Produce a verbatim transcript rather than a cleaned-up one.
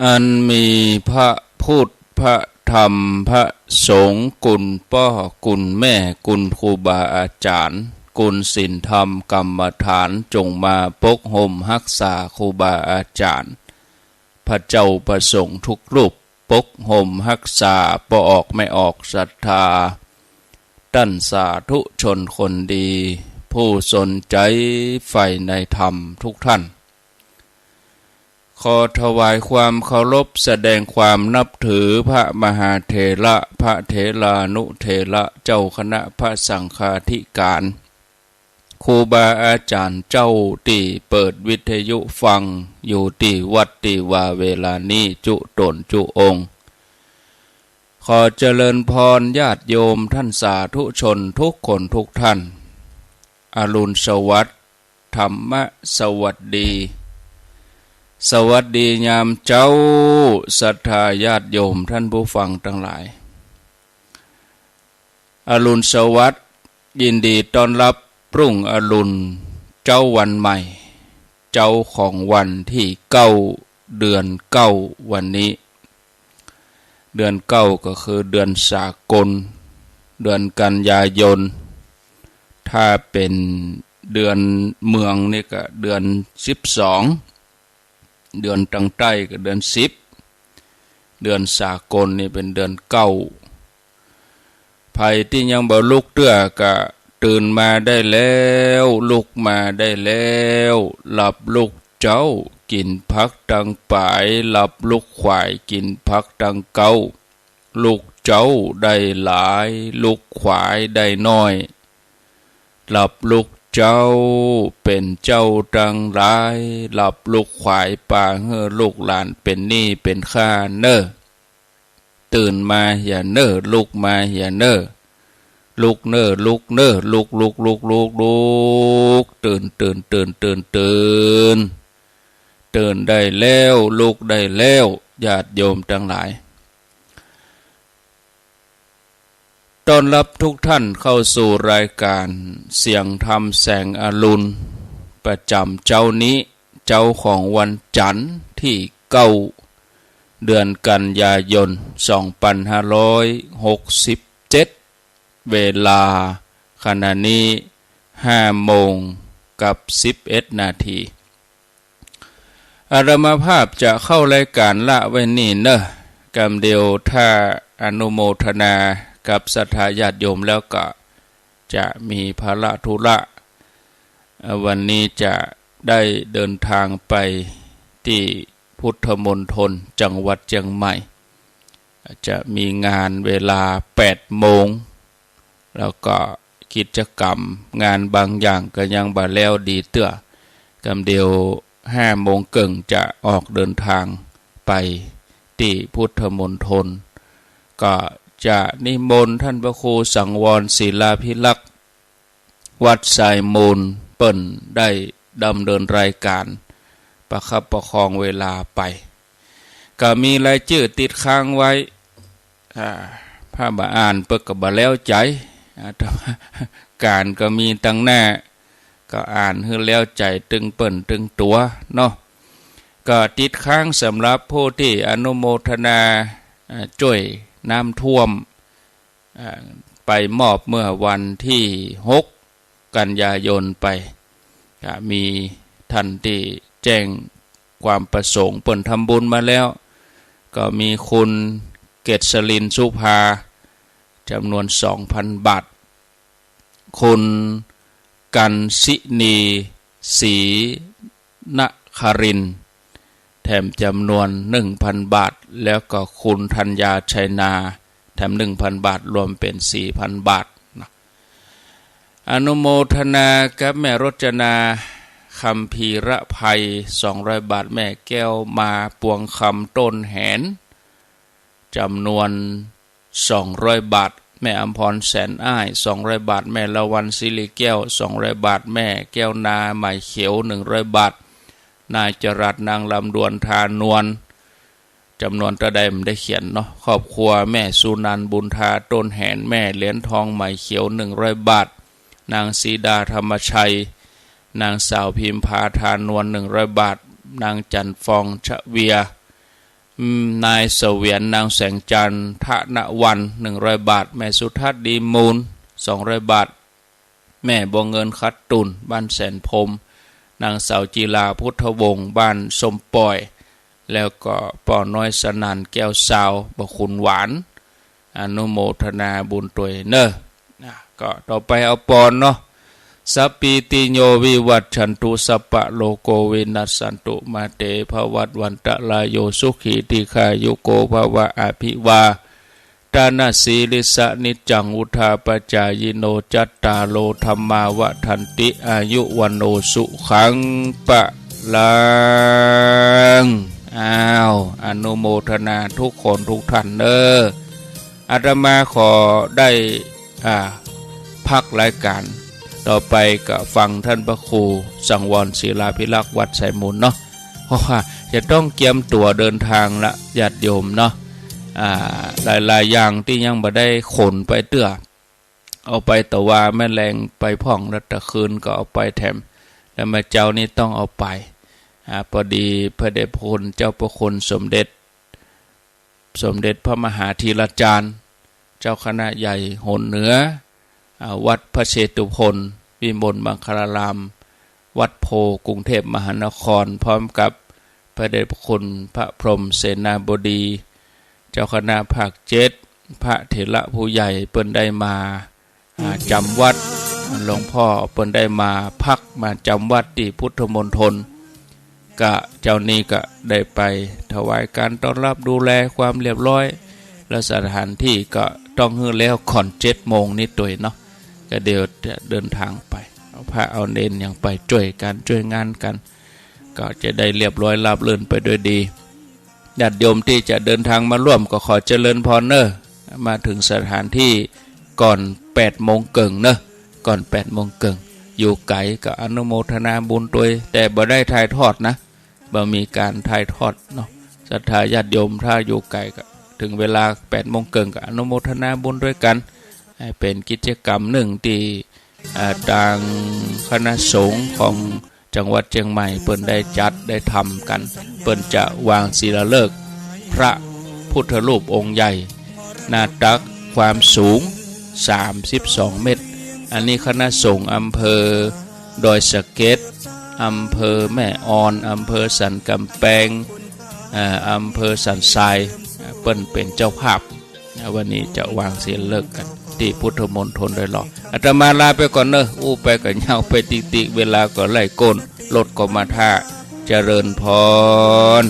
อันมีพระพุทธ พระธรรม พระสงฆ์ คุณป้อ คุณแม่ คุณครูบาอาจ๋ารย์ คุณศีลธรรมกรรมฐาน จงมาปกห่มฮักษาครูบาอาจ๋ารย์ พระเจ้าพระสงฆ์ทุกรูป ปกห่มฮักษาป้อออกแม่ออกศรัทธา ต้านสาธุชนคนดี ผู้สนใจ๋ใฝ่ในธรรมทุกท่าน ขอถวายความเคารพ แสดงความนับถือพระมหาเถระ พระเถรานุเถระ เจ้าคณะพระสังฆาธิการ ครูบาอาจ๋ารย์เจ้าตี้เปิดวิทยุฟังอยู่ตี้วัดตี้วาเวลานี้จุ๊ต๋นจุ๊องค์ ขอเจริญพรญาติโยมต้านสาธุชนทุกคนทุกท่าน อรุณสวัสดิ์ ธรรมะสวัสดี สวัสดียามเจ๊า ศรัทธาญาติโยมต้านผู้ฟังตังหลาย อรุณสวัสดิ์ ยินดีต้อนฮับรุ่งอรุณ เจ๊าวันใหม่ เจ๊าของวันตี้เก้า เดือนเก้า วันนี้ เดือนเก้าก็คือเดือนสากล เดือนกันยายน ถ้าเป๋นเดือนเมืองนี่ก็เดือนสิบสอง เดือนตางใต้ก็เดือนสิบ เดือนสากลนี่เป๋นเดือนเก้า ใผตี้ยังบ่ลุกเตื้อก็ตื่นมาได้แล้ว ลุกมาได้แล้ว หลับลุกเจ๊า กิ๋นผักตังป๋าย หลับลุกขวาย กิ๋นผักตังเก๊า ลุกเจ๊าได้หลาย ลุกขวายได้น้อย หลับลุกเจ๊า เป๋นเจ้าตังหลาย หลับลุกขวาย ปาหื้อลูกหลานเป๋นหนี้เป๋นค่าเน่อ ตื่นมาเหียเน่อ ลุกมาเหียเน่อ ลุกเน่อ ลุกเน่อ ลุก ลุก ลุก ลุก ลุก ตื่น ตื่น ตื่น ตื่น ตื่น ตื่นได้แล้ว ลุกได้แล้ว ญาติโยมตังหลาย ต้อนฮับทุกท่านเข้าสู่รายการเสียงธรรมแสงอรุณ ประจ๋ำเจ๊านี้ เจ๊าของวันจันทร์ตี้เก้า เดือนกันยายน สองปันห้าร้อยหกสิบเจ็ด เวลาขณะนี้ ห้าโมงกับสิบเอ็ดนาที อาตมาภาพจะเข้ารายการละไว้นี่เน่อ กำเดียวถ้าอนุโมทนากับศรัทธาญาติโยมแล้วก็จะมีภาระธุระ เอ่อ วันนี้จะได้เดินทางไปตี้พุทธมณฑลจังหวัดเจียงใหม่ จะมีงานเวลาแปดโมง แล้วก็กิจกรรมงานบางอย่างก็ยังบ่แล้วดีเตื้อ กำเดียวห้าโมงเกิ่งจะออกเดินทางไปตี้พุทธมณฑล ก็จะนิมนต์ท่านพระครูสังวรศิลาภิรักษ์ วัดทรายมูล เปิ้นได้ดำเนินรายการประคับประคองเวลาไป ก็มีรายจื้อติดค้างไว้ อ่า ถ้าบ่อ่านเปิ้นก็บ่แล้วใจ๋ อ่า แต่ว่าก๋านก็มีตังหน้า ก็อ่านหื้อแล้วใจ๋ตึงเปิ้นตึงตั๋วเนาะ ก็ติดค้างสำหรับผู้ตี้อนุโมทนา อ่า จ้วยน้ำท่วม อ่า ไปมอบเมื่อวันตี้หกกันยายนไป ก็มีท่านตี้แจ้งความประสงค์เปิ้นทำบุญมาแล้ว ก็มีคุณเกษรินทร์สุภา จ๋ำนวนสองปันบาท คุณกัญญินี ศรีนครินทร์ แถมจ๋ำนวนหนึ่งปันบาท แล้วก็คุณธัญญา ชัยนา แถมหนึ่งปันบาท รวมเป๋นสี่ปันบาทนะ อนุโมทนากับแม่รจนา คัมภีรไพร สองร้อยบาท แม่แก้วมา ปวงคำ ต้นแหน จ๋ำนวนสองร้อยบาท แม่อำพร แสนอ้าย สองร้อยบาท แม่ละวัน ศิริแก้ว สองร้อยบาท แม่แก้วนา ไหมเขียว หนึ่งร้อยบาท นายจรัส นางลำดวน ทานวล จ๋ำนวนเต้าใดบ่ได้เขียนเนาะ ครอบครัวแม่สุนันท์ บุญทา ต้นแหน แม่เหรียญทอง ไหมเขียว หนึ่งร้อยบาท นางสีดา ธรรมชัย นางสาวพิมพา ทานวล หนึ่งร้อยบาท นางจันทร์ฟอง ชะเวีย อืม นายเสวียน นางแสงจันทร์ ธนวรรณ หนึ่งร้อยบาท แม่สุทัศน์ ดีมูล สองร้อยบาท แม่บัวเงิน ขัดตุ่น บ้านแสนพรหม นางสาวจีรา พุทธวงศ์ บ้านส้มป่อย แล้วก็ป้อน้อยสนั่น แก้วซาว บ่าวขุนหวาน อนุโมทนาบุญตวยเน่อ นะ ก็ต่อไปเอาปอนเนาะ สัพพีติโยวิวัชชันตุ สัพพะโรโควินัสสันตุ มาเตภวัตวันตะรายโย สุขีทีฆายุโกภวะ อภิวาทะนะสีลิสสะ นิจจังวุฑฒาปะจายิโน จัตตาโรธัมมาวัฑฒันติ อายุวัณโณสุขังพะลัง อ้าว อนุโมทนาทุกคนทุกท่านเน่อ อาตมาขอได้ อ่า พักรายการ ต่อไปก็ฟังท่านพระครูสังวรศิลาภิรักษ์ วัดไซมูลเนาะ เพราะว่าจะต้องเกียมตั๋วเดินทางละ ญาติโยมเนาะ อ่า หลายๆ อย่างตี้ยังบ่ได้ขนไปเตื้อ เอาไปตะวาแม่แลงไปพ่อง แล้วตะคืนก็เอาไปแถม แล้วมาเจ๊านี้ต้องเอาไป อ่า พอดีพระเดชพระคุณเจ้าพระคุณสมเด็จ สมเด็จพระมหาธีราจารย์ เจ้าคณะใหญ่หนเหนือ อ่า วัดพระเชตุพน วิมลมังคลาราม วัดโพธิ์ กรุงเทพมหานคร พร้อมกับพระเดชพระคุณพระพรหมเสนาบดี เจ้าคณะภาคเจ็ด พระเถระผู้ใหญ่เปิ้นได้มา อ่า จำวัด หลวงพ่อเปิ้นได้มาพักมาจำวัดตี้พุทธมณฑล ก็เจ๊านี้ก็ได้ไปถวายการต้อนรับดูแลความเรียบร้อย แล้วสถานที่ก็ต้องหื้อแล้วก่อนเจ็ดโมงนี้ตวยเนาะ ก็เดี๋ยวจะเดินทางไป เอาพระเอาเณรยังไปจ้วยกั๋นจ้วยงานกั๋น ก็จะได้เรียบร้อยราบรื่นไปด้วยดี ญาติโยมตี้จะเดินทางมาร่วมก็ขอเจริญพรเน่อ มาถึงสถานที่ก่อนแปดโมงเกิ่งเน่อ ก่อนแปดโมงเกิ่ง อยู่ไก๋ก็อนุโมทนาบุญตวย แต่บ่ได้ถ่ายทอดนะ บ่มีก๋านถ่ายทอดเนาะ ศรัทธาญาติโยมถ้าอยู่ไก๋ก็ ถึงเวลาแปดโมงเกิ่งก็อนุโมทนาบุญตวยกั๋น ให้เป๋นกิจกรรมนึ่งตี้ อ่า ตางคณะสงฆ์ของจังหวัดเจียงใหม่เปิ้นได้จัดได้ทำกั๋น เปิ้นจะวางศิลาฤกษ์พระพุทธรูปองค์ใหญ่ หน้าตักความสูงสามสิบสองเมตร อันนี้คณะสงฆ์อำเภอดอยสะเก็ด อำเภอแม่ออน อำเภอสันก๋ำแปง เอ่อ อำเภอสันทราย เปิ้นเป๋นเจ้าภาพ วันนี้จะวางศิลาฤกษ์กั๋นตี้พุทธมณฑลดอยหล่อ อาตมาลาไปก่อนเน่อ อู้ไปก็ยาวไปติ๊กๆ เวลาก็ไล่ก้น รถก็มาถ้า เจริญพร